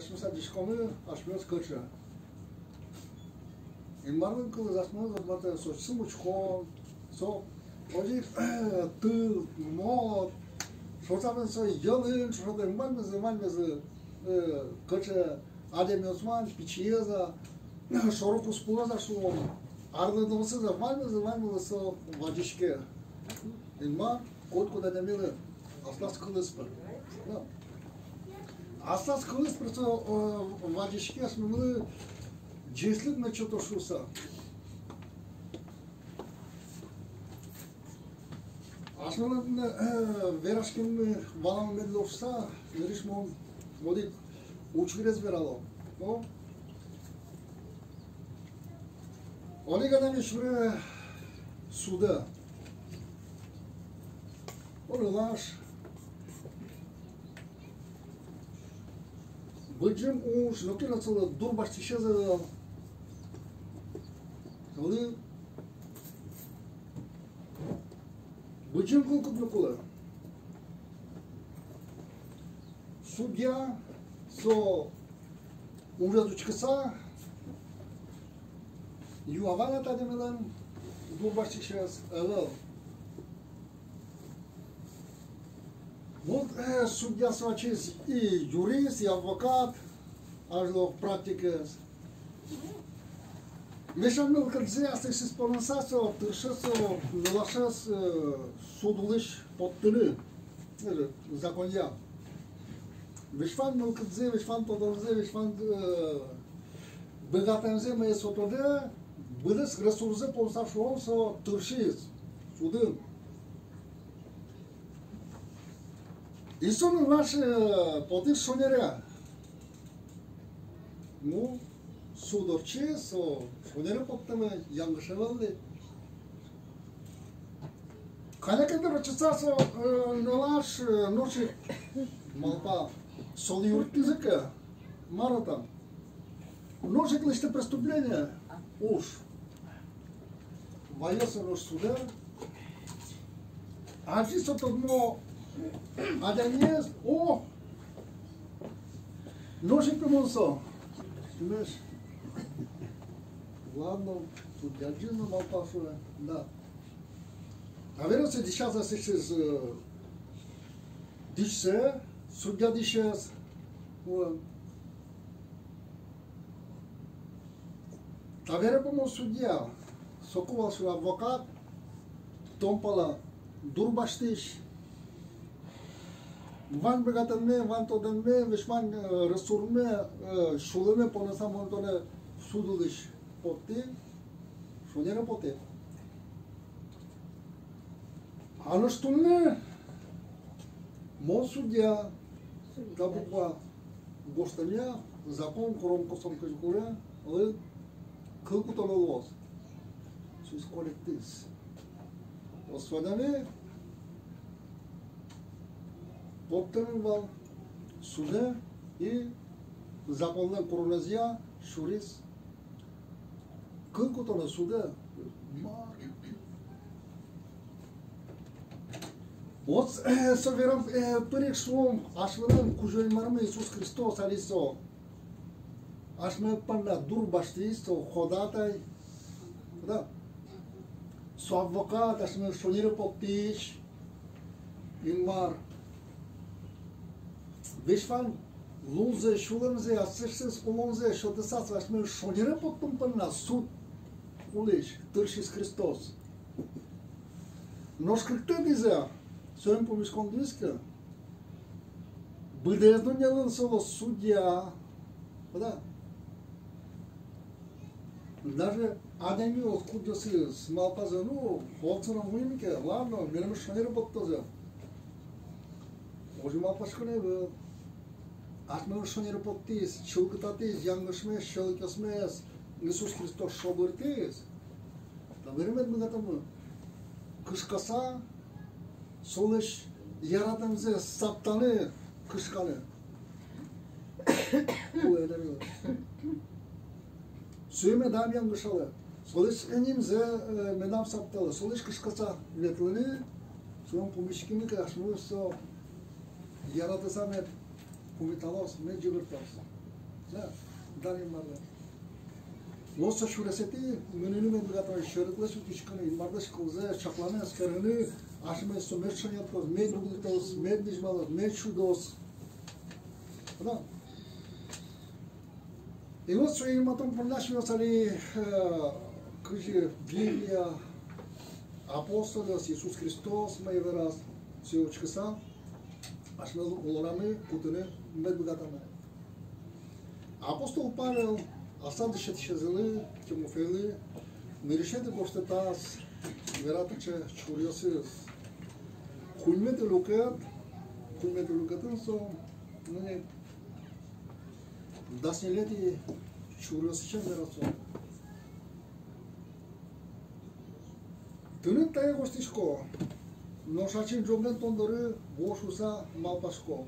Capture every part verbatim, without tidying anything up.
Шуса дӥськомы, асьмеос кыӵе. Инмарлэн кылыз асьмемыз вот мар-а, со сюлмаськон, со озьы ик тыл, мод, шуса бен со йӧлын, шуса бен ваньмызлы, ваньмызлы, э, кыӵе адямиос вань, пичиез-а, шоро-куспоез-а, шуом, арлыдоосыз-а, ваньмызлы, ваньмызлы со вазиське. Инмар котькуд адямилы аслаз кылыз пыр. Да. Аслаз кылыз пыр со, э, вазиське, асьмемылы ӟечлык мед сётоз шуса. Асьмелэн, э, вераськеммы валамон мед луоз шуса, нырысь мон одӥг учырез верало. Но одӥг адями сюре судэ. О, нылаш. Быдӟым уж, нокин но солы дурбасьтӥсез ӧвӧл. Солы быдӟым кыл кутыны кулэ. Судья со ужез учкыса юа: вань-а та адямилэн дурбасьтӥсез, ӧвӧл. Вот, э, судья со ачиз и юрист, и адвокат, азьло практикаез. Весь вань мылкыдзэ аслэсьтыз поныса со тыршиз со нылашез, э, суд улысь поттыны, э, законъя. Весь вань мылкыдзэ, весь вань тодонзэ, весь вань, э, быгатонзэ, мае со тодэ, быдэс ресурсзэ поныса, шуом, со тыршиз судын. И со нылаш, э, потӥз шонере. Ну, суд ортчиз, со шонере поттэмын, янгыше ӧвӧл ни. Кӧня ке дыр ортчыса со, э, нылаш, э, нош ик малпа, солы юрттӥзы ке, мар-о там. Нош ик лэсьтэ преступление, уж. Вае со нош судэ. Ачиз со тодмо адямиез, о! Нош ик пе мон со. Шимес. Ладно, судья дӥсез но малпа, шуэ, да. Табере со дӥсяз аслэсьтыз, э, дӥсьсэ, судья дӥсез. Вот. Табере пе мон судья, соку вал, шуэ, адвокат, тон пала дурбасьтӥсь. Вань быгатонме, вань тодонме, весь вань, э, ресурсме, э, сюлэме поныса мон тонэ суд улысь поттӥ, шонере потэ. А нош туннэ мон судья, та буква гожтэмъя, закон курон-косон кызьы куре, оло кыл кутоно луоз. Со ик коллектив. О, со адями поттэмын вал судэ и законлэн куронэзъя сюриз кыл кутоно судэ. Мар. Вот, э, со верам, э, пыр ик, шуом, асьмелэн Кузё-Инмармы Иисус Христос али со асьме понна дурбасьтӥсь, со ходатай. Да. Со адвокат, асьме шонере поттӥсь. Инмар весь вань лулзэ, сюлэмзэ, аслэсьтыз улонзэ сётыса, асьме шонере поттон понна суд улысь тыршиз Христос. Нош кыктэтӥзэ, соин пумиськон дӥське, быдэс дуннелэн со луоз судья. Да. Даже адямиос, кудъёсыз малпазы, ну, отчы но мыным ке, ладно, милемыз шонере поттозы. Озьы малпаськон ӧвӧл. Асьмемыз шонере поттӥз, чылкытатӥз, янгышмес, сьӧлыкъёсмес Иисус Христос шобыртӥз. Табере мед быгатомы кышкаса, солэсь яратэмзэ саптаны кышканы. Сое медам янгышалэ. Солэсь нимзэ, э, медам сапталэ. Солэсь кышкаса ветлыны, солэн пумиськыны ке, асьмемыз со яратыса мед пумиталоз, мед ӟыгыртоз. Да, дан Инмарлы. Вот со сюресэтӥ мыныны мед быгатом, сьӧрыклэсь утиськыны, Инмарлэсь кылзэ чакланы, эскерыны, асьмеос со мед шонеркоз, мед дугдытоз, мед визьмалоз, мед сюдоз. Да. И вот сое юнматон понна асьмеос али, э, кызьы Библия, апостолъёс, Иисус Христос мае вераз, сое учкыса, асьмелэн улонамы кутыны мед быгатом. Апостол Павел аслаз дышетскисезлы, Тимофейлы, нырысетӥ гожтэтаз вера таӵе чуръёсыз. Куиньметӥ люкет, куиньметӥ люкетын со, ну, не, дас ньылетӥ чуръёсысен вераз со. Тыныд тае гожтӥсько, нош ачим ӝоген тон доры вуо шуыса малпасько.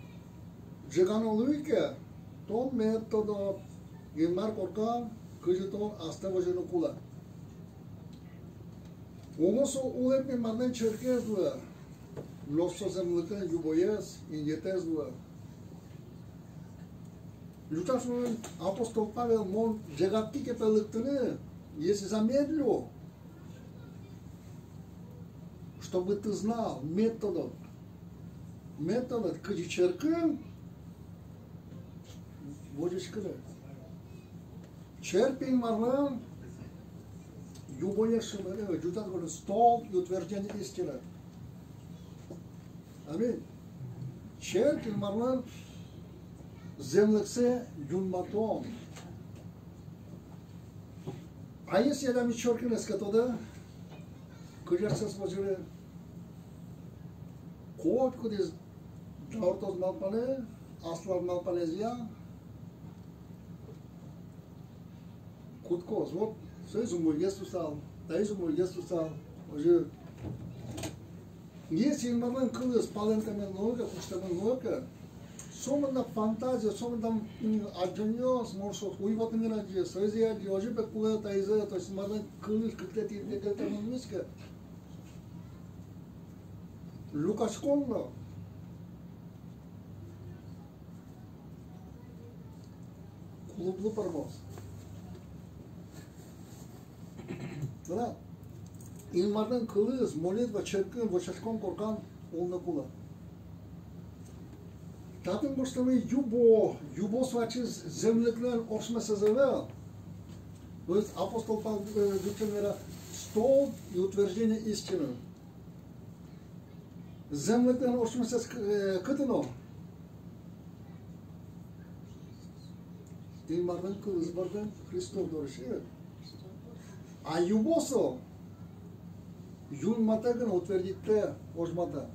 Ӝегано луи ке, тон мед тодод, Инмар коркан, кызьы тон астэ возьыны кулэ. Уго со улэп Инмарлэн черкез луэ, нош со землыклэн юбоез, инъетэз луэ. Ӟуч шуэ апостол Павел: мон ӝегатӥ ке, пе, лыктыны, если замедлю, чтобы ты знал, мед тодод, мед тодод, кызьы черкын возиськыны. Черк Инмарлэн юбоез, шуэ, ӟуч шуэ, столб и утверждение истины. Аминь. Черк Инмарлэн землыксэ юнматон. А если адями черкыныз ке тодэ, кызьы асьсэос возьыны, котькудӥз дауртоз малпанэ, аслаз малпанэзъя кутскоз. Вот соиз умойгес луысал, таиз умойгес луысал. Озьы, если Инмарлэн кылыз палэнтэмын луэ ке, куштэмын луэ ке, сомында фантазия, сомында, м, адӟонъёс, мон шуо, уйвӧтын гинэ адӟи, соизэ адӟи, озьы, пе, кулэ таизэ, то есть Инмарлэн кылыз кыктэтӥ интые кельтэмын луиз ке, люкаськон но клублы пӧрмоз. Туннэ Инмарлэн кылыз, молитва, черкын вӧсяськон коркан улыны кулэ. Татын гожтэмын юбо, юбо со ачиз землыклэн ошмесэз ӧвӧл. То есть апостол Павел, э, ӟучен вера: столб и утверждение истины. Землыклэн ошмесэз к-, э, кытын о? Инмарлэн кылыз бордын, Христос дорысь. А юбо со юнматэ гинэ, утвердитьтэ, ожматэ.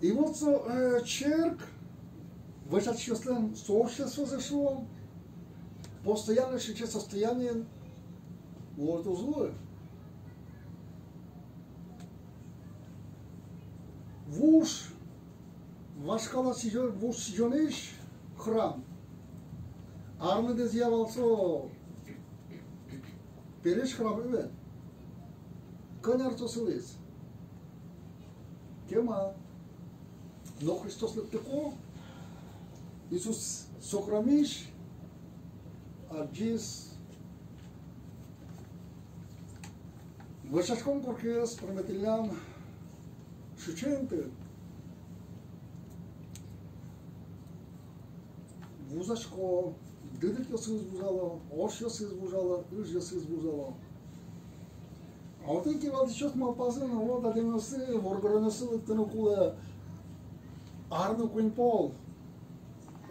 И вот со, э, черк, вӧсяськисьёслэн сообществозы, шуом, постоянно сыӵе состояниын вот уз луы. Вуж, вашкала сӥзё-, вуж сӥзёнысь храм. Арлыдызъя вал со пересь храм ӧвӧл. Кӧня ар со сылӥз? Кема. Но Христос лыктыку, Иисус со храмысь адӟиз вӧсяськон коркаез, пӧрмытӥллям сыӵе инты. Вузасько, дыдыкъёсыз вузало, ошъёсыз вузало, ыжъёсыз вузало. А отын кивалтӥсьёс малпазы но, вот адямиосы, воргоронъёсы лыктыны кулэ, арлы куинь пол,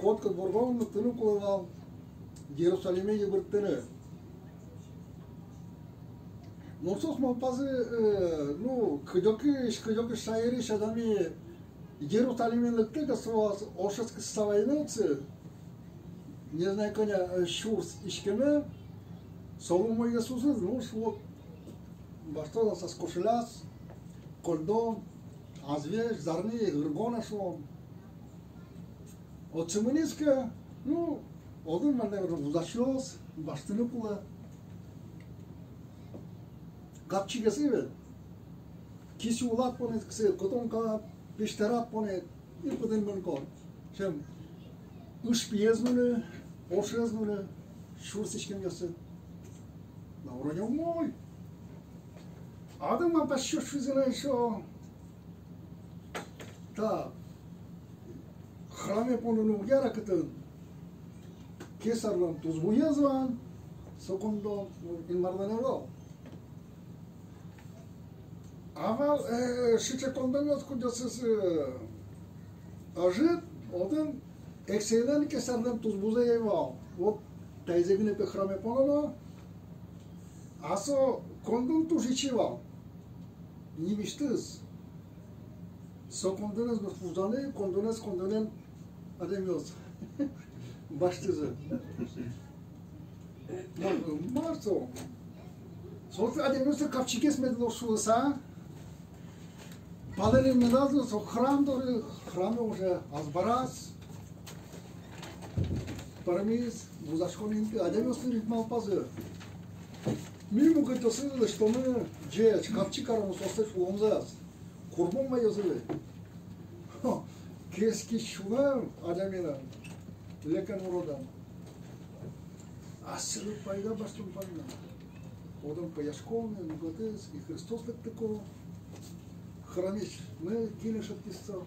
котькуд воргорон лыктыны кулэ вал Иерусалиме йыбырттыны. Но соос малпазы, э, ну, кыдёкысь, кыдёкысь шаерысь адями Иерусалиме лыктэ ке, со ошез кысса вайыны отчы, не знаю, кӧня, э, сюрс иськеме, солы умойгес луоз, ну, вот, басьтоз аслаз кошеляз, кольдон, азвесь, зарни, ыргон, шуом. Отчы мынӥз ке, ну, отын мар ке вузасьёс, басьтыны кулэ. Капчигес ӧвӧл. Кисьы улад понӥд, кисьы котомка, песьтэрад понӥд, и пыдын мынӥськод. Сыӵе Ыш пиез мынэ, ошез мынэ, сюрс иськемъёсыз. Но вроде умой. Отын малпаськисьёс шуизы на ещё: та храме поныны уг яра, кытын кесарьлэн тусбуез вань, со коньдон Инмарлэн ӧвӧл. А вал, э, сыӵе коньдонъёс, кудъёсыз, э, ӧжыт, отын эксэйлэн, кесарьлэн тусбузы ӧй вал. Вот таизэ гинэ, пе, храме пононо, а со коньдон туж ичи вал. Нимысьтыз. Со коньдонэз но вузаны, коньдонэз, коньдонэн адямиос басьтӥзы. Мар, мар со? Со адямиослы капчигес мед луоз шуыса, палэнын медаз лу со храм доры, храме уже азбараз пӧрмиз вузаськон инты. Адямиос но ритмалпазы. Ми мукетъёсыз лэсьтомы ӟеч, капчи каромы соослэсь улонзэс. Курбон ваёзы ведь. Хо, кескич сюлэм адямилэн, лекен уродэн. Асьсэлы пайда басьтон понна. Отын пӧяськон, мукетыз, и Христос лыктыку. Храмысь, мый, кинэ шедьтӥз со?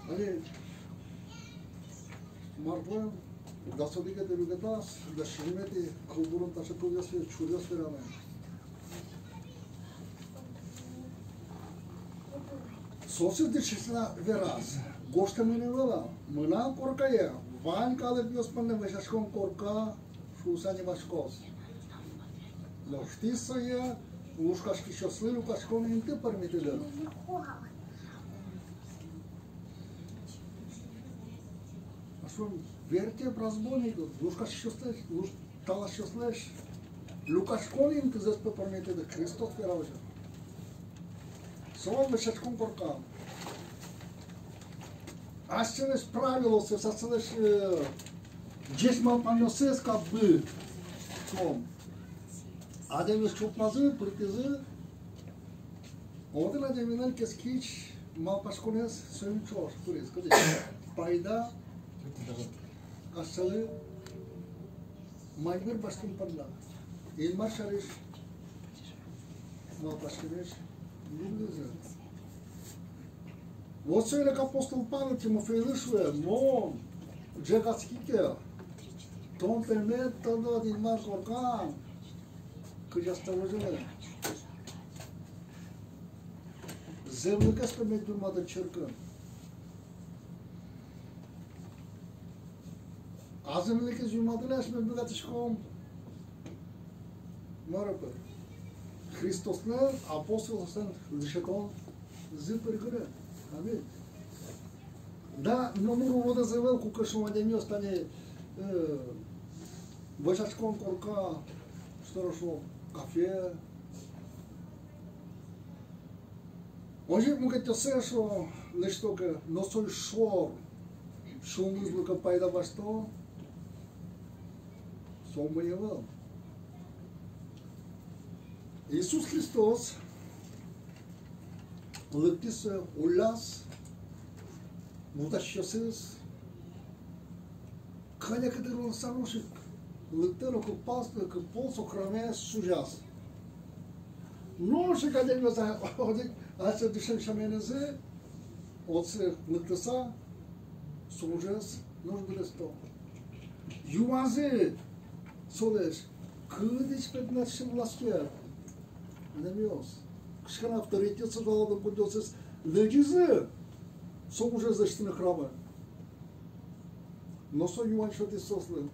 Али мартлэн дас одӥгетӥ люкетаз, дас сизьыметӥ кылбурын таӵе кылъёс, чуръёс верамын. Соосыз дышетыса вераз: гожтэмын ӧвӧл-а: «Мынам коркае вань калыкъёс понна вӧсяськон корка шуыса нимаськоз». Нош тӥ сое лушкаськисьёслы люкаськон инты пӧрмытӥды. Аслым вертеп разбойникъёс, лушкаськисьёслэсь, луш-, таласьёслэсь люкаськон интызэс, пе, пӧрмытӥды, Христос вера озьы. Со вӧсяськон корка. Асьсэлэсь правилоосыз, асьсэлэсь, э, ӟеч малпанъёссэс, как бы, со. Адямиос чуртмазы, пыртӥзы. Отын адямилэн кескич малпаськонэз соин ӵош пыриз, кызьы пайда асьсэлы майбыр басьтон понна. Инмар сярысь малпаськемесь уг луы. Вот соин ик апостол Павел Тимофейлы шуэ: мон ӝегатски ке, тон тыныд тодод Инмар коркан, кызьы астэ возьыны. Зэмлыкез, пе, мед юнматы черкын. А зэмлыкез юнматыны асьмеос быгатӥськом, мар-а, пе, Христослэн, апостолъёслэн дышетонзы пыр гинэ. Аминь. Да, номыр уродэз ӧвӧл, куке, шуом, адямиос тани, э, вӧсяськон корка, что, шуом, кафе. Озьы ик мукетъёссэ, шуом, лэсьто ке, но со шор сюлмыз луэ ке, пайда басьто, со умой ӧвӧл. Иисус Христос лыктӥз сое улляз, вузаськисьёсыз. Кӧня ке дыр луыса нош ик лыктэ но, кык пол, кык пол со храмез сузяз. Нош ик адямиос, одӥг, асьсэ дышем сяменызы, отчы лыктыса, со ужез нош быдэсто. Юазы солэсь: кытысь, пе, тынад сыӵе властед? Адямиос, кыӵе ке но авторитетсэс валалом, кудъёсыз лыдӟизы со ужез лэсьтыны храмын. Но со юан сётӥз соослы: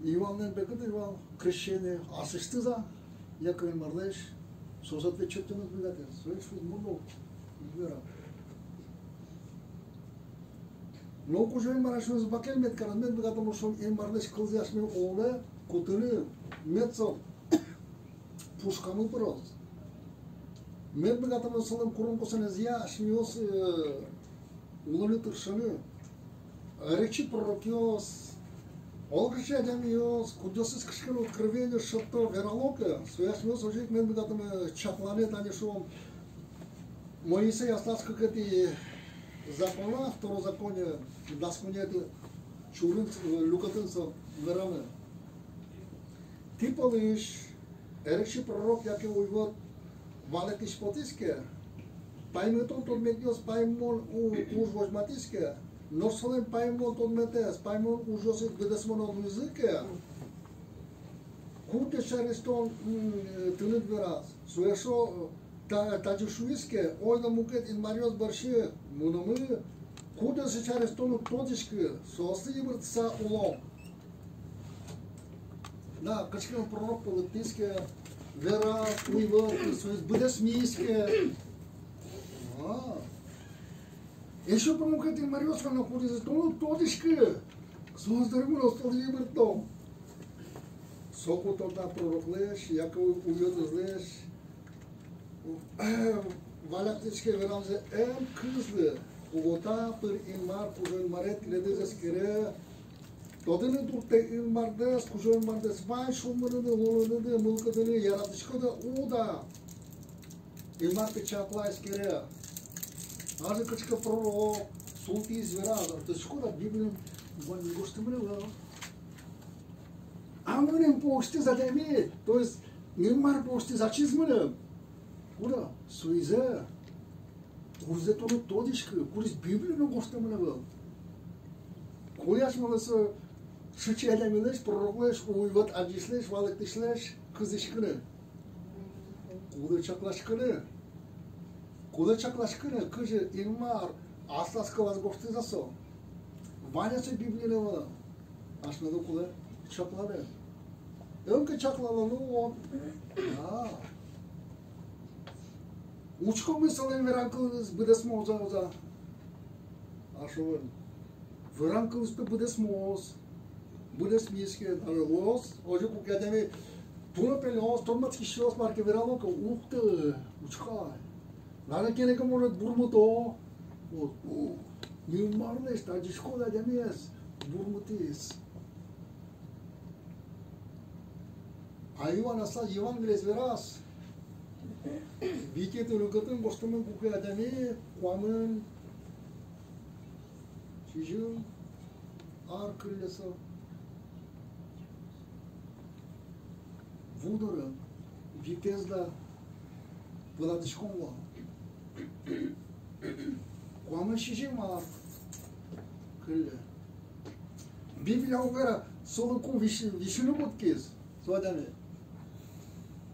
Иоаннлэн бекыт ӧй вал крещение аслэсьтыз-а, яке Инмарлэсь? Соос ответ сётыны уг быгатэ. Соин шуиз: мон но уг вера. Но Кузё-Инмар асьмемыз бакель мед кароз, мед быгатомы, шуом, Инмарлэсь кылзэ асьме улонэ кутыны, мед со пушкамы пыроз. Мед быгатомы солэн курон-косонэзъя асьмеос, э, улыны, тыршыны. Эрекчи пророкъёс, олокыӵе адямиос, кудъёсыз кыӵе ке но откровение шедьто, верало ке, сое асьмеос озьы ик мед быгатомы чакланы, тани, шуом, Моисей аслаз кыкетӥ Законлэн второзаконие, дас куинетӥ чурын, э, люкетын со верамын. Тӥ пӧлысь эрекчи пророк яке уйвӧт валэктӥсь потӥз ке, паймытон тодметъёс паймымон у-, уж возьматӥз ке, нош солэн паймымон тодметэз, паймымон ужъёсыз быдэсмоно луизы ке, кудӥз сярысь тон, м, тыныд вераз, со эшшо, э, та-, тазьы шуиз ке: ойдо мукет инмаръёс бӧрсьы мыномы, кудъёсыз сярысь тон уд тодӥськы, соослы йыбыртыса улом. Да, кыӵе ке но пророк пӧлы лыктӥз ке, вераз уйвӧт, соиз быдэсмиз ке. А. Эшшо пе мукет инмаръёс вань но, кудъёсыз тон уд тодӥськы, соос доры мыноз, солы йыбыртом. Соку тон та пророклэсь яке уйвӧтызлэсь валэктӥське верамзэ эн кылзы, уго та пыр Инмар, Кузё-Инмаред тӥледыз эскере. Тодыны турттэ Инмардэс, Кузё-Инмардэс, вань сюлмыныды, лулыныды, мылкыдыды, яратӥськоды, уд-а. Инмар тӥ чакла, эскере. Азьло кыӵе ке пророк султӥз, вераз, тодӥськод-а, Библиын вань гожтэмын ӧвӧл. А мыным пуштӥз адями, то есть Инмар пуштӥз ачиз мыным. Куда? Соизэ. Кудзэ тон уд тодӥськы, кудӥз Библиын но гожтэмын ӧвӧл. Кулэ асьмелы со сыӵе адямилэсь, пророклэсь, уйвӧт адӟисьлэсь, валэктӥсьлэсь кылзӥськыны? Кулэ чакласькыны. Кулэ чакласькыны, кызьы Инмар аслаз кылаз гожтӥз-а со. Вань-а со Библиын ӧвӧл. Асьмелы кулэ чакланы. Эн ке чаклалэ, ну вот. А. Учкомы, солэн веран кылыз быдэсмоз-а, уз-а. А шуом, веран кылыз пе быдэсмоз. Быдэсмиз ке, даже луоз, озьы, куке адями туннэ пельос, тодматскисьёс мар ке верало ке, ух ты, учкы ай. Даже кинэ ке, может, бурмыто. Вот, у, Инмарлэсь, тазьы учконо, адямиез бурмытӥз. А Иоанн аслаз Евангелиез вераз, витетӥ люкетын гожтэмын, куке адями куамын сизьым ар кылле со ву доры, Вифезда пылатӥськон вал. Куамын сизьым ар кылле. Библия уг вера, солы ку вись-, висьыны кутскиз со адями.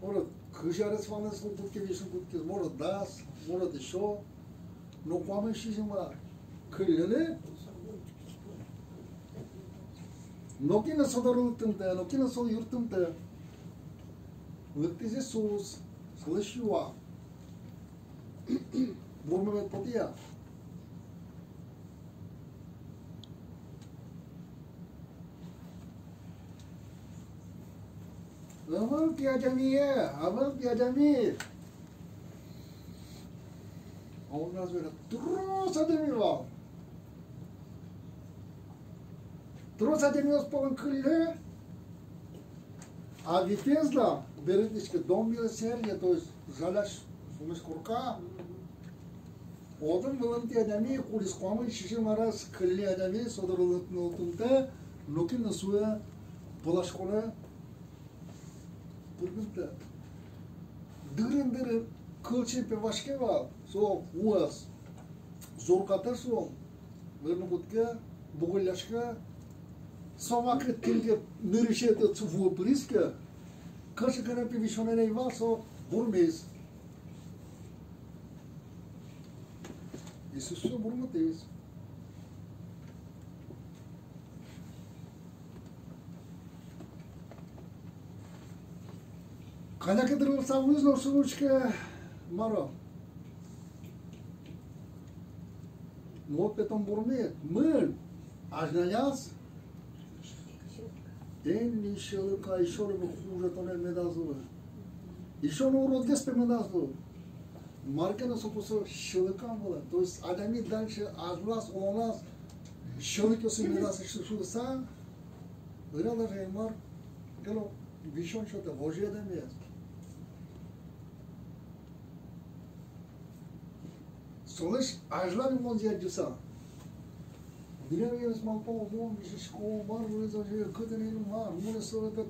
Может, кызь арес вал ни солы кутске, висьыны кутскиз, может, дас, может, ещё. Но куамын сизьым ар кылле ни. Нокин но со доры лыктымтэ, нокин но солы юрттымтэ. Лыктӥз Иисус, солэсь юа: бурмемед потэ-а? Ӧвӧл пе адями, ӧвӧл пе адями. А он раз вераз, трос адями вал. Трос адямиос пӧлын кылле. А Вифезда, берыктӥське, дом милосердия, то есть жалясь, сюлмысь корка. Отын вылымтэ адями, кудӥз куамын сизьым арес кылле адями, со доры лыктымтэ, нокин но сое пыласьконэ пыртымтэ. Дырын-дырын кылчи пе ваське вал, со вуэз зуркатэ, со вырыны кутске, бугылляське. Со вакытэ кин ке нырысетӥ вуэ пыриз ке, кыӵе ке но пе висёнэн ӧй вал, со бурмиз. Иисус со бурмытӥз. Кӧня ке дыр луыса вуиз но, со учке, мар-о. Вот пе тон бурмид, мын, азьланяз. Тӥни сьӧлыка, ещё но хуже тонэн медаз луы. Ещё но уродгес пе медаз луы. Мар ке но соку со сьӧлыкам вылэм. То есть адями дальше азьланяз улоназ сьӧлыкъёсын медаз луы шуыса, ӧра даже Инмар ке но висён сётэ, возьы адямиез. Солэсь азьлань улонзэ адӟыса. Милемыз малпало: мон висисько, мар луиз озьы, кытын Инмар, мон со этот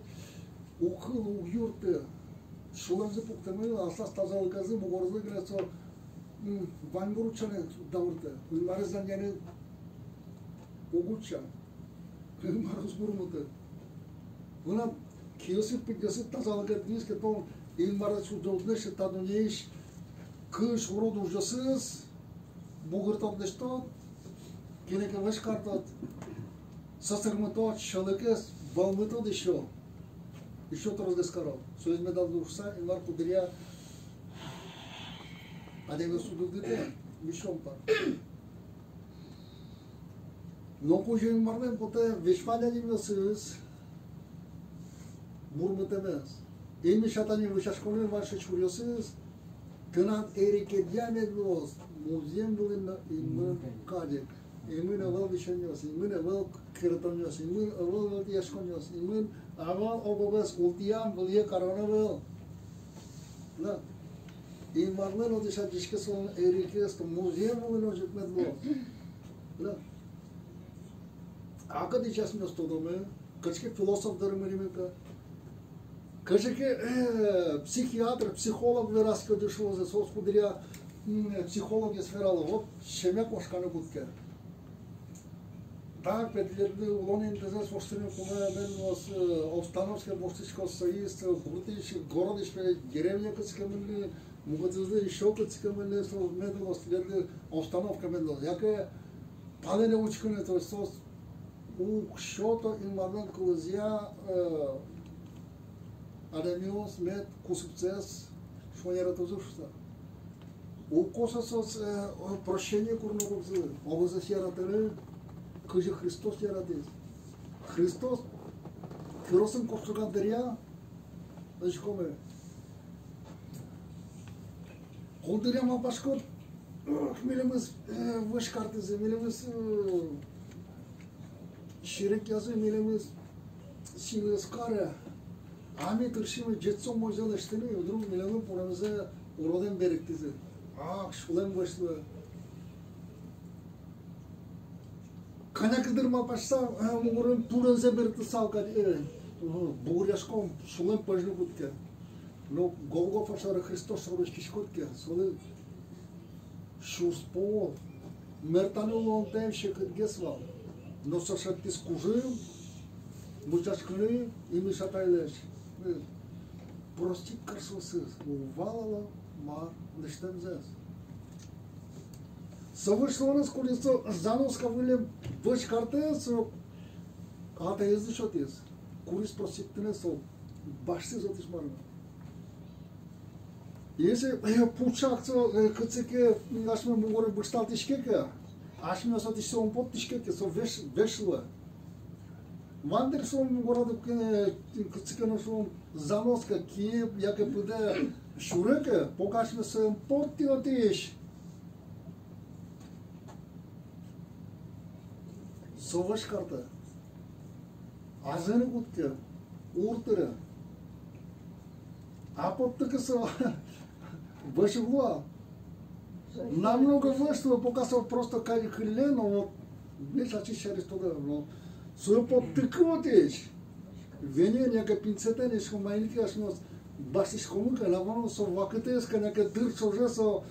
уг кылы, уг юртты. Сюлэмзы пуктэмын, аслаз тазалыкезлы, мугорзы гинэ со, м, ваньбур утчаны дауртэ. Инмарез данъяны уг утча. Инмар уз бурмыты. Мынам киосыд, пыдъёсыд тазалыкед луиз ке, тон Инмарез уд тодӥськы, та дуннеысь кыӵе урод ужъёсыз бугыртод, лэсьтод, кинэ ке вӧсь картод, сӧсырмытод, сьӧлыкез вӧлмытод ещё. Ещё тросгес карод. Соиз медаз луы шуыса, Инмар куддыръя адямиосты уд угдыты, висён пар. Но кузё Инмарлэн потэ весь вань адямиосыз бурмытэмез. Инмысь Атаен вӧсяськонын вань сыӵе чуръёсыз: тынад эрикедъя мед луоз музъем вылын но инмын кадь ик. Инмын ӧвӧл висёнъёс, инмын ӧвӧл керетонъёс, инмын ӧвӧл вылтӥяськонъёс, инмын ӧвӧл ог-огез ултӥям вылэ карон ӧвӧл. Да. Инмарлэн отысь адӟиське солэн эрикез, то музъем вылын озьы ик мед луоз. Да. А кытысь асьмеос тодомы? Кыӵе ке философ доры мынӥмы ке, кыӵе ке, э, психиатр, психолог вераз ке, дышоз, соос куддыръя, м, психологъёс верало: вот семья кошканы кутске. Так, пе, тӥледлы улон интызэс воштыны кулэ, мед луоз, э, обстановкаез воштӥськоз, соиз, э, гуртысь, городысь, пе, деревняе кытчы ке мыныны, мукетызлы ещё кытчы ке мыныны, со мед луоз, тӥледлы обстановка мед луоз. Яке палэнэ учкыны, то есть соос уг сёто Инмарлэн кылызъя, э, адямиос мед кусыпсэс шонер ӧтозы шуыса. Уг косо соос, э, прощение курыны ог-огзылы, ог-огзэс яратыны, кызьы Христос яратӥз. Христос киросын кошкон дыръя, учкомы, куддыръя малпаськод: ох, милемыз, э, вӧсь картӥзы, милемыз, э, серекъязы, милемыз синэз каре. А ми тыршимы ӟеч-умойзэ лэсьтыны, вдруг милемлы пуремзэ уродэм берыктӥзы. Ах, сюлэм вӧсь луэ. Кӧня ке дыр малпаськыса, э, мугорын пуремзэ берыктысал кадь, э, бугыръяськом, сюлэм пӧзьыны кутске. Но Голгофа шоры, Христос шоры учкиськод ке, солы сюрс пол мертаны луонтэм секытгес вал. Но со шедьтӥз кужым вӧсяськыны Инмысь Атайлэсь. Простить карыса, валало мар лэсьтэмзэс. Со вӧсь луонэз, кудӥз со заноска выллем вӧсь картэ, со атаезлы сётӥз. Кудӥз простить карыны, со басьтӥз отысь марым. Если, э, пучак со, э, кытчы ке, м, асьме мугоры бышталтӥське ке, асьмеос отысь со ум поттӥське ке, со вӧсь, вӧсь луэ. Вань дыр со мугорады, э, кытчы ке но со заноска киып яке пыдэ сюре ке, пока асьмеос со ум поттӥ отысь, со вӧсь картэ. Азьыны кутске, ур тыре. А поттыку со вӧсь уг луы. Намного вӧсь луэ, пока со просто кадь кылле, но вот весь ачиз сярысь тодэ, но со поттыку отысь веньён яке пинцетэн, ещё маленький, асьмеос басьтӥськомы ке, наверно, со вакытэз кӧня ке дыр ӵоже со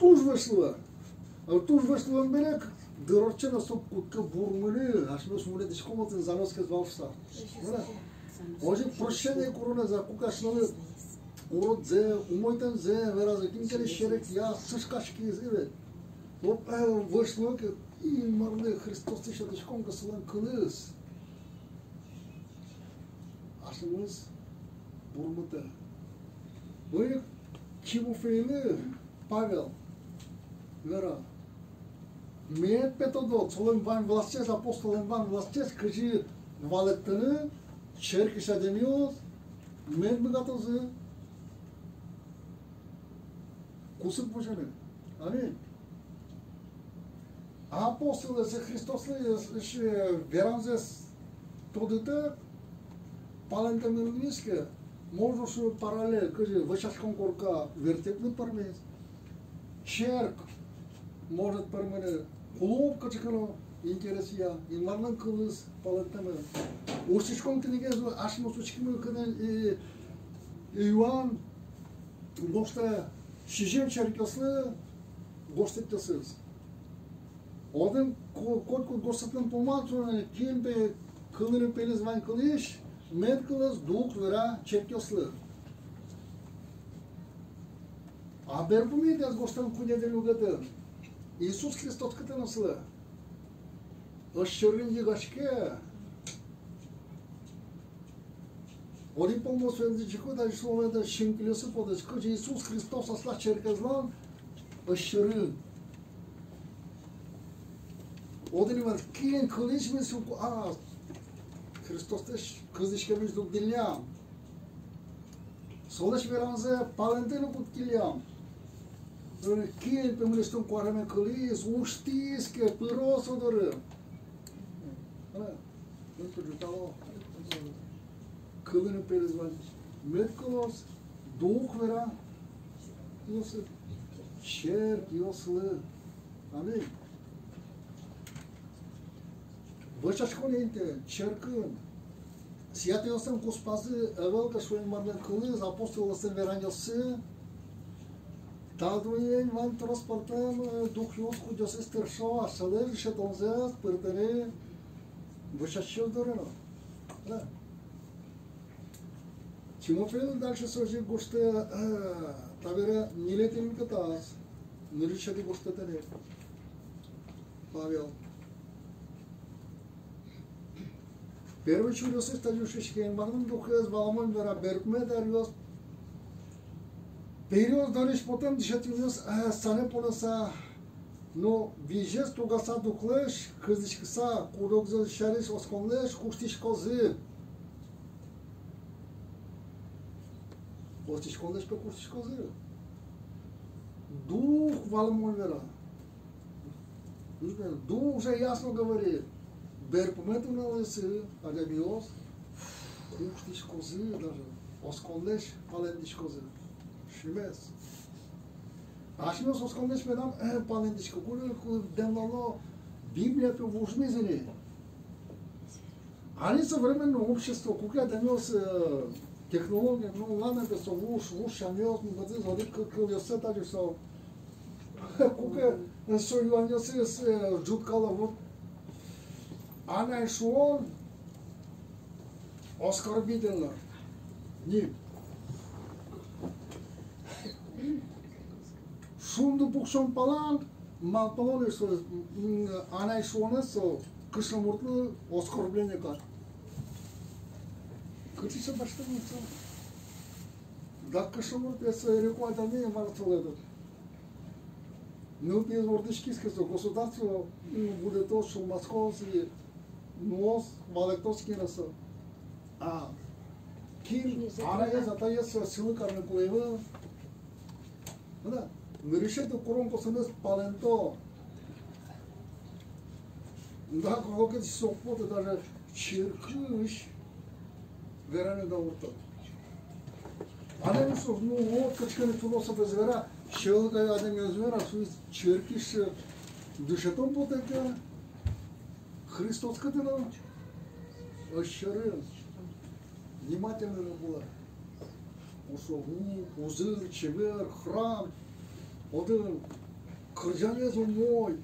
туж вӧсь луэ. А туж вӧсь луэм бере, дыр ортче но, со кутске бурмыны, асьмеос мулетӥськом отын заноскаез вал шуыса. Озьы прощение куронэз, а куке асьмелы уродзэ, умойтэмзэ веразы, кин ке но серекъяз, сыӵкаськиз, и ведь. Вот, э, вӧсь луэ ке, Инмарлы, Христослы сётӥськом ке, солэн кылыз асьмемыз бурмытэ. Мыным Тимофейлы Павел вера: мед, пе, тодод солэн вань властез, апостоллэн вань властез, кызьы валэктыны черкысь адямиос мед быгатозы кусып возьыны. Аминь. Апостолъёслэсь, Христослэсь, э, верамзэс тодытэк, палэнтэмын луиз ке, можно шуыны, параллель, кызьы вӧсяськон корка вертеп вылэ пӧрмиз, черк Может, пӧрмыны клуб кыӵе ке но интересъя, Инмарлэн кылыз палэнтэмын. Усьтӥськон книгазы асьмеос учкимы, кытын и, и Иоанн гожтэ сизьым черкъёслы гожтэтъёсыз. Отын ко-, котькуд гожтэтлэн пумаз, кин пе кылыны пельыз вань кылӥсь, мед кылоз дух вера черкъёслы. А берпуметӥез гожтэм куинетӥ люкетын Иисус Христос кытын, солы ӧс сьӧрын йыгаське. Одӥг пол мон сое лыдӟисько, тазьы солэн синкылиосы потӥз, кызьы Иисус Христос аслаз черкезлэн ӧс сьӧрын. Отын иван кин кылӥсь мисюку, а Христослэсь кылзӥськемысь дугдӥллям. Солэсь верамзэ палэнтыны кутскиллям. Кин пе мынэсьтым куарамен кылӥз, усьтӥз ке, пыро со доры. Ана, мед кылӥз, тало. Кылыны пельыз вань. Мед кылоз дух вера. Иисус. Черкъёслы. Аминь. Вӧсяськон интые черкын. Святойёслэн куспазы ӧвӧл ке шуэ Инмарлэн кылыз, апостолъёслэн веранъёссы. Та дуннеын вань трос пӧртэм, э, духъёс, кудъёсыз тыршо асьсэлэсь дышетонзэс пыртыны вӧсяськисьёс доры но. Да. Тимофейлы дальше со озьы гожтэ, э, табере ньылетӥ люкетаз, нырысетӥ гожтэтэныз Павел. Первой чуръёсыз тазьы усьтӥське: Инмарлэн Духез валамон вера, берпуметӥ аръёс периос дорысь потэм дышетӥсьёс, э, санэ поныса, но визез тугаса духлэсь кылзӥськыса, куд-огзэс сярысь осконлэсь куштӥськозы. Куштӥськонлэсь пе куштӥськозы. Дух валамон вера. Дух же ясно говорит. Берпуметӥ нуналъёсы адямиос куштӥськозы даже. Осконлэсь палэнтӥськозы. Шимес. Асьмеос осконлэсь медам, э, палэнтӥськом, кулэ, кулэ дэмлало, Библия пе вужмиз ини. Али современное общество, куке адямиос, э, технология, ну, ладно, пе, со вуж, вуж сямъёс, ну, бадӟым, одӥг кы-, кылъёссэ тазьы со. Куке, э, со юанъёсыз, э, ӝуткало, вот. Анай шуон оскорбительно. Ни. Шунды пуксён палан, малпалоно, что, м, анай шуонэз со кышномуртлы оскорбление кадь. Кытысь со басьтэмын со? Да кышномурт пе со эрико адями, мар солэд. Нылпиез вордӥськиз ке, со государство, м, будэтоз, сюлмаськоз и нуоз, валэктоз, кин со. А кин анаез, атаез, со сӥлы карыны кулэ ӧвӧл. Да, нырысетӥ курон-косонэз палэнто. Да, кулэ ке, со потэ даже черкысь вераны дауртыны. Анай шуэ, ну вот, кыӵе ке но философ эз вера, сьӧлыкай адями эз вера, со черкысь дышетон потэ ке, Христос кытын? Ӧс сьӧрын. Внимательно но кулэ. Ошо, у, узыр, чебер, храм. Отын кырӟанэз умой.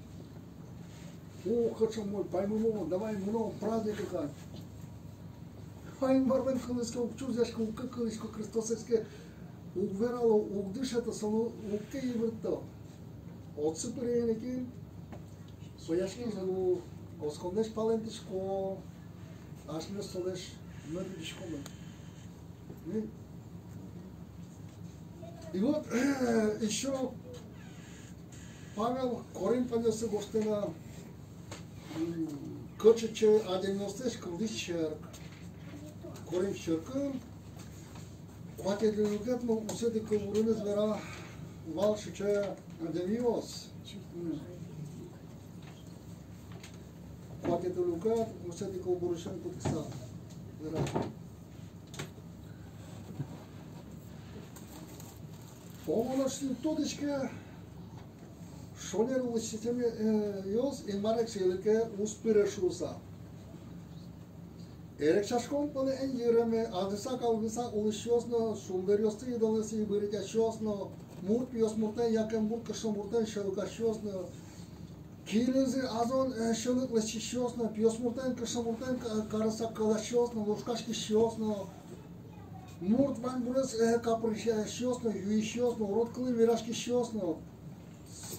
О, кыӵе умой, паймымон, давай мыном, праздник кадь. Ай, Инмарлэн кылыз ке уг чузъяськы, уг ке кылӥськы, Христосэз ке уг верало, уг дышето, солы уг ке йыбыртто. Отчы пыре ини кин? Со яськиз, ну, осконлэсь палэнтӥсько, асьмеос солэсь мед лыдӟиськомы. И вот, ещё Павел Коринфянъёслы гожтэ на, м, кыӵе адямиослэсь кылдӥз черк. Коринф черкын, куатетӥ люкет, но, усетӥ кылбурыныз вера вал сыӵе адямиос. М. Куатетӥ люкет, усетӥ кылбурысен кутскыса вера. О, мон ӧз ни тодӥськы, Шонер улӥсьёс, э, Инмар эксэйлыке уз пыре шуыса. Эрекчаськон пӧлы эн йыреме, адӟыса-калгыса улӥсьёс но, шулдыръёсты идолъёслы бырйытӥсьёс но, мурт пиосмуртэн яке мурт кышномуртэн сьӧлыкасьёс но, киынызы азон, э, сьӧлык лэсьтӥсьёс но, пиосмуртэн, кышномуртэн ка-, карыса кӧласьёс но, лушкаськисьёс но, мурт ваньбурез, э, капырысьёс но, юисьёс но, урод кылын вераськисьёс но,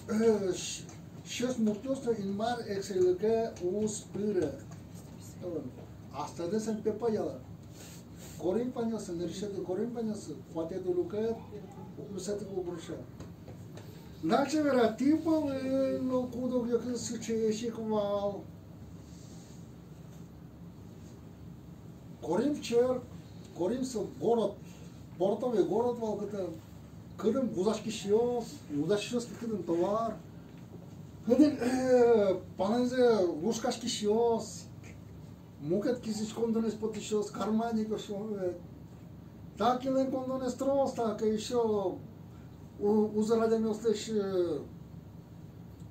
э, с-, сьӧсь муртъёс но Инмар эксэйлыке уз пыре. Астэ десен пе паяло. Коринфянъёслы, нырысетӥ Коринфянъёслы, куатетӥ люкет, укмысэтӥ кылбурысь. Дальше вера: тӥ пӧлын но куд-огъёсыз сыӵеесь ик вал. Коринф черк, Коринф со город, портовый город вал, кытын, кытын вузаськисьёс, вузаськисьёс кытын товар, кытын, э, палэнзэ лушкаськисьёс, мукет кисысь коньдонэз потӥсьёс, карманникъёс, э, та киынлэн коньдонэз трос, та ке ещё у-, узыр адямиослэсь, э,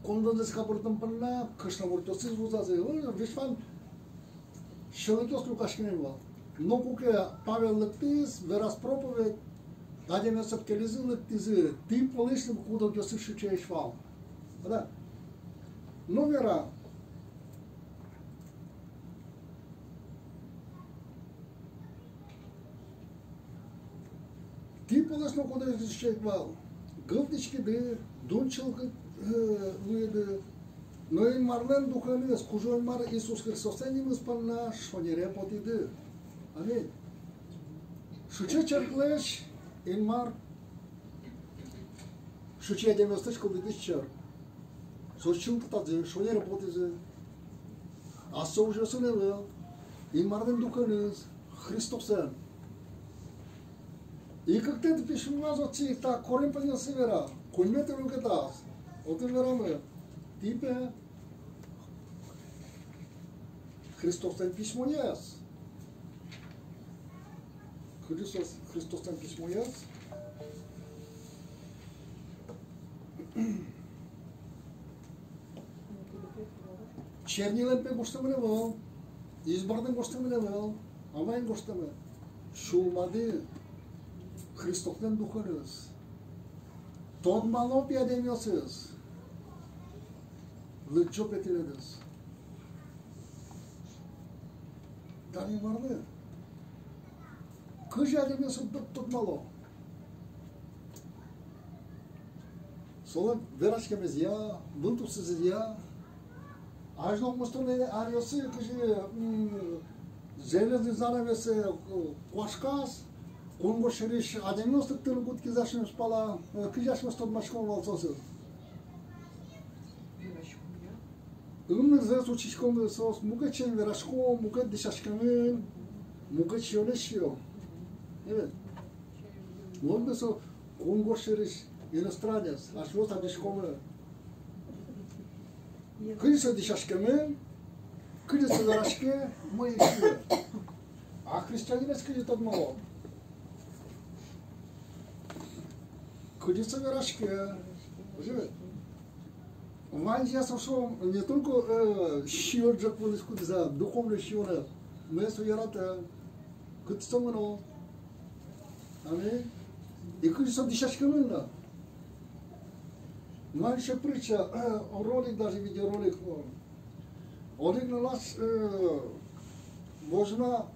коньдонзэс капыртыны понна кышномуртъёсыз вузазы, э, весь вань сьӧлыкъёс люкаськемын вал. Но куке Павел лыктӥз, вераз проповедь, адямиос ӧпкелизы, лыктӥзы, тӥ пӧлысь но куд-огъёсыз сыӵеесь вал. Да. Но вера. Тӥ пӧлысь но куд-огъёсыз сыӵеесь вал. Гылтӥськиды, дун чылкыт, э, луиды, но Инмарлэн Духеныз, Кузё-Инмар Иисус Христослэн нимыз понна шонере потӥды. Аминь. Сыӵе черклэсь Инмар сыӵе адямиослэсь кылдытӥз черк. Соос чылкытазы, шонере потӥзы. Ассэ ужъёсын ӧвӧл, Инмарлэн Духеныз, Христосэн. И кыктэтӥ письмоаз отчы та Коринфянъёслы вера, куинетӥ люкетаз. Отын верамын: тӥ пе Христослэн письмоез. Христос, Христослэн письмоез. Чернилаен пе гожтэмын ӧвӧл, избордын гожтэмын ӧвӧл, а маин гожтэмын? Сюлмады Христослэн Духеныз. Тодмало пе адямиосыз, лыдӟо пе тӥледыз. Тани марлы. Кызьы адямиосыз тод-, тодмало? Солэн вераськемезъя, вылтусызъя. Азьло укмыстонэтӥ аръёсы, кызьы, м, железный занавес, э, куашказ, кунгож сьӧрысь адямиос лыктыны кутскизы асьмеос пала, э, кызьы асьмеос тодмаськом вал соосыз? Ымнырзэс учкиськом, соос мукет сямен верасько, мукет дӥсяськемын, мукет сиёнэз сиё. Эвет. Вот ми со кунгож сьӧрысь иностранец, асьмеос адӟиськомы. Кызьы со дӥсяськемын, кызьы со вераське, мае сиё. А христианинэз кызьы тодмало? Кызьы со вераське. Ваньзэ со, со не только, э, сиён ӝӧк вылысь кутыса, духовной сиёнэз, мае со яратэ, кытчы со мыно. Аминь. И кызьы со дӥсяськемын на. Мар со притча, э, ролик, даже видеоролик, э, одӥг нылаш, э, возьма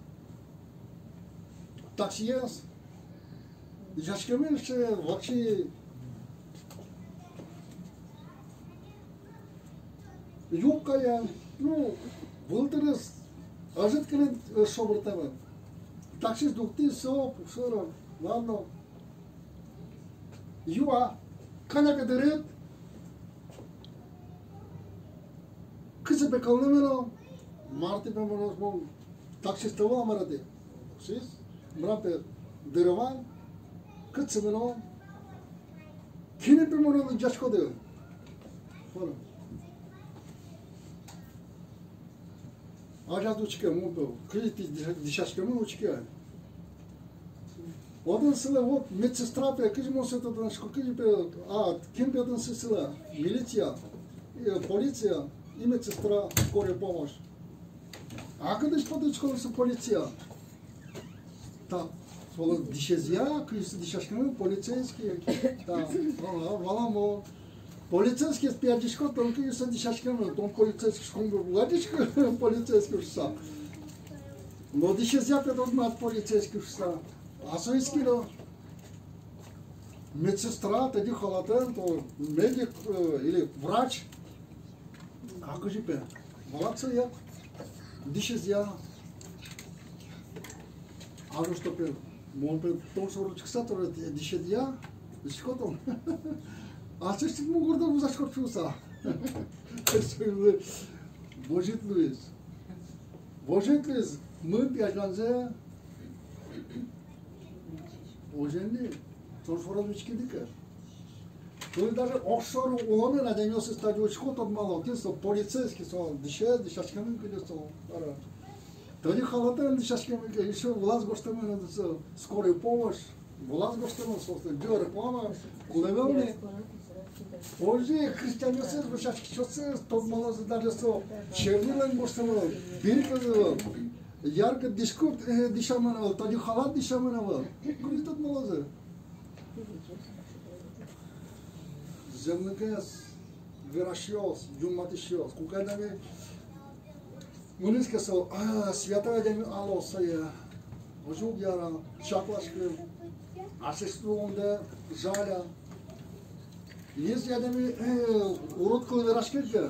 таксиез, дӥсяськемын сыӵе вакчи юбкаен, ну, вылтырыз ӧжыт кылын, э, шобыртэмын. Таксист дугдӥз, со, шоры, ладно. Юа: кӧня пе дырыд? Кытчы пе кӧлыны мыно? Мар тӥ пе мыноз, мон таксист ӧвӧл, мар-а тӥ? Таксист: мар-а, пе, дыры вань, кытчы мыно? Кинэ пе мыноно лыдӟиськоды? Мар-а? Азяд учке, мон пе, кызьы тӥ дӥся-, дӥсяськемын, учке. Отын сылэ вот медсестра пе, кызьы мон сое тодӥсько, кызьы пе, а, кин пе отын сылэ, милиция, э, полиция и медсестра, скорая помощь. А кытысь тодӥськоды со полиция? Та, солэн дӥсезъя, кызьы со дӥсяськемын, полицейский. Та, вала, валамон. Полицейский пе адӟиськод, тон кызьы со дӥсяськемын, тон полицейский шуиськод, адӟиськод, полицейский шуса. Но дӥсезъя пе тодмат полицейский шуса. А со иське но медсестра, тӧдьы халатэн, то медик, э, или врач. А кызьы пе? Валад сое, дӥсезъя. А ну что пе, мон пе тон шоры учкыса, тон дӥсезъя, дӥсяськод тон. А сыӵе мугордэ вузаськод шуса. Возьыт луиз. Возьыт луиз, мын пе азьланьзэ. Озьы ини, тон шораз учкиды ке. Тон даже огшоры улонын адямиосыз тани учко, тодмало, кин со полицейский, со дӥсез, дӥсяськемын кызьы со, ара. Тӧдьы халатэн дӥсяськемын ке, ещё вылаз гожтэмын со скорая помощь, вылаз гожтэмын со, со, дёры, плана, кулэ ӧвӧл ни. Озьы христианъёсыз, вӧсяськисьёсыз тодмалозы, даже со чернилаен гожтэмын, биркаез ӧвӧл. Яркыт дӥськут, э, дӥсямын ӧвӧл, тӧдьы халат дӥсямын ӧвӧл. Кудӥз тодмалозы? Зэмлыкез верасьёс, юнматӥсьёс. Куке адями мынӥз ке со, а, святой адями, алло, сое. Озьы уг яра, чакласькы. Аслэсьтыд улондэ жаля. Если адями, э, урод кыл вераське ке,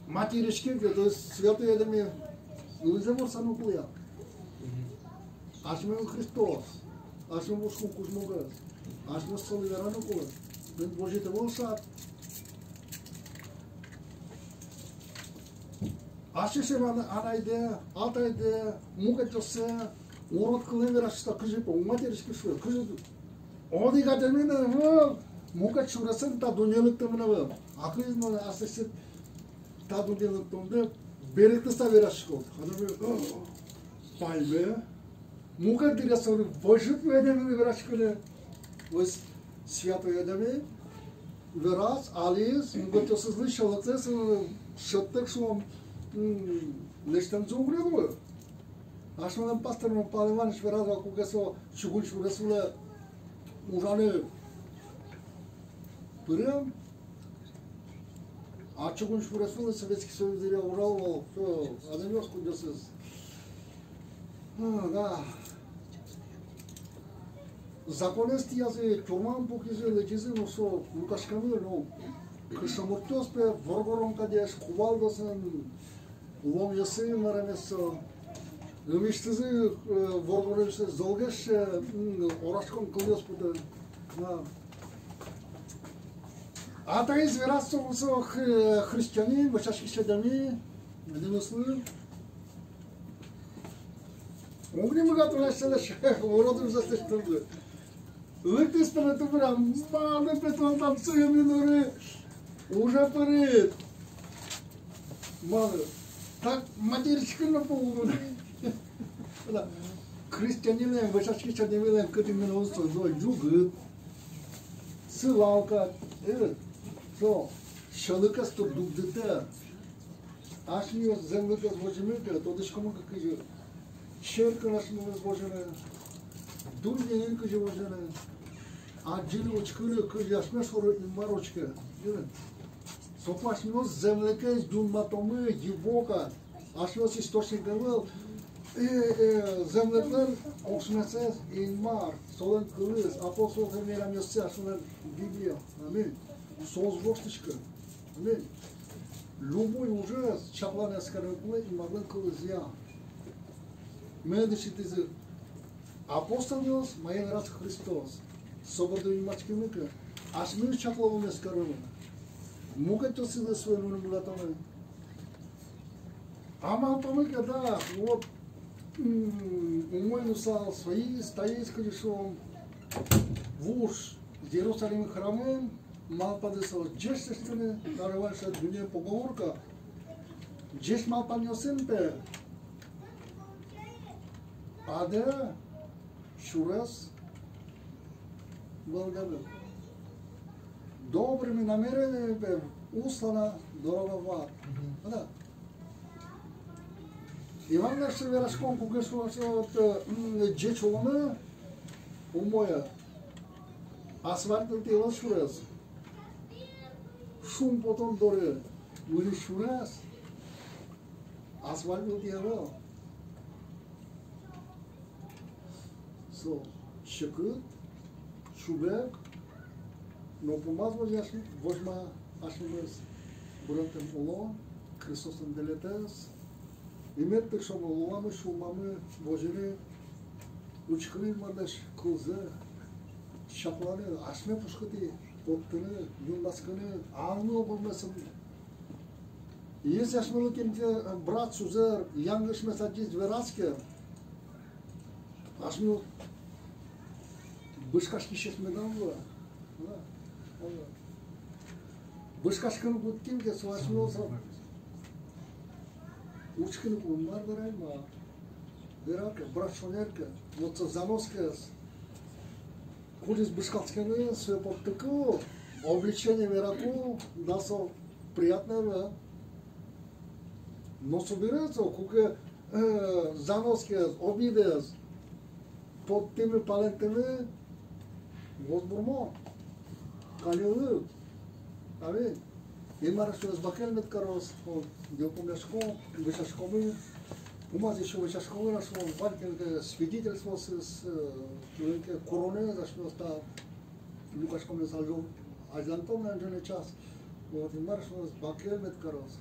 материське ке, то есть святой адями, ну, нылзэ ворсаны кулэ. Асьмеос Христос, асьмеос кузьмогес, асьмеос солы вераны кулэ. Мед возьыт ӧвӧл шат. Асьсэ ан-, анайдэ, атайдэ, мукетъёссэ урод кылын вераськыса, кызьы пе, материське шуэ, кызьы. Одӥг адями но ӧвӧл мукет сюресэн та дуннее лыктэмын ӧвӧл. А кызьы мон аслэсьтыд та дуннее лыктондэс берыктыса вераськод? Адями, о, паймем. Мукет дыръяз со возьыт адями вераськыны. Озьы святой адями вераз, алӥз, мукетъёсызлы сьӧлыксэс, э, шӧдтэк, шуом, м, лэсьтэмзы уг луы. Асьмелэн пастормы Павел Иваныч вераз вал, куке со чугун сюрес вылэ ужаны пырем. А чугун сюрес вылэ Советский Союз дыръя ужало вал, со адямиос кудъёсыз. А, да. Законэз тӥязы, тюрьмаын пукизы, лэзизы, но со люкаськемын, но кышномуртъёс пе воргорон кадесь, кувалдаосын, ломъёсын, марамесын. Ымысьтызы, э, воргоронъёсыз золгес, э, м, ораськон кылъёс потэ. На. А таиз вераз со, со х-, христианин, вӧсяськись адями, адямиослы. Уг ни быгаты на сьӧлык, уродын застэсьтымды. Лыктӥз пе на тубыра, малы пе тон там сыӵе миноры уже пырид. Малы? Так материськыны но пол луэ. Христианинлэн, вӧсяськись адямилэн кытын ке но со, со югыт, сылал кадь, э, со сьӧлыкез то дугдытэ. Асьмеос зэмлыкез возьмамы ке, тодӥськомы ке, кызьы черкын асьмеос возьмамы, дуннеын кызьы возьмамы, адӟыны, учкыны, кызьы асьме шоры Инмар учке. Соку асьмеос зэмлыкез юнматомы, его кадь. Асьмеос источник ӧвӧл, э, э, зэмлыклэн ошмесэз Инмар, солэн кылыз, апостолъёслэн верамъёссы, асьмелэн Библия. Аминь. Соос воштӥсько. Аминь. Любой ужез чакланы эскерыны кулэ Инмарлэн кылызъя. Мед ишитӥзы апостолъёс, мае вераз Христос. Со борды юнмаськимы ке, асьмеос чаклалом, эскералом. Мукетъёсызлы сое нуны быгатомы. А малпамы ке, да, вот, м, умой луысал, соиз, таиз, кызьы шуом, вуж Иерусалим храмын, малпады со ӟеч лэсьтыны, караван шат дунне поговорка. Ӟеч малпанъёсын пе, адэ Сюрес вӧлдэмын. Добрыми намерениями, пе, услана дорога в ад. Мгм. Да. Иван Ильич вераськон куке шуо, вот, э, м, ӟеч улонэ умоя асфальт вылтӥ ӧвӧл сюрес. Шумпотон доры выль сюрес асфальт вылтӥ ӧвӧл. Со секыт, чубег, но пумаз возьма, возьма асьмемыз быронтэм улон, Христослэн дэлетэз. И мед тыршомы улонамы, сюлмамы возьыны, учкыны Инмарлэсь кылзэ, чакланы, асьме пушкытӥ поттыны, юнмаськыны, анлы обмылмесым. Если асьмелы кин ке, э, брат, сузэр, янгышмес адӟиз, вераз ке, асьмеос бышкаськисьёс медам луэ. Ага, ага. Бышкаськыны кутским ке, со асьмеос учкыны кулэ, мар верай, ма. Верай ке, брат шонер ке, вот со заноскаез. Кудӥз бышкалскемын, сое поттыку, обличение вераку, да, со приятно ӧвӧл. Но собере со, куке, э, заноскаез, обидаез поттӥмы, палэнтӥмы, возбурмо, каньыллы. Аминь. Инмар асьмеос бакель мед кароз, о, йылпумъяськом, вӧсяськомы, пумаз ещё вӧсяськомы, асьмеос вань ке свидетельствоосыз, э, кылын ке куронэз асьмеос та люкаськомы, азьло-, азьлантом на ӝыны час. Вот, Инмар асьмеос бакель мед кароз.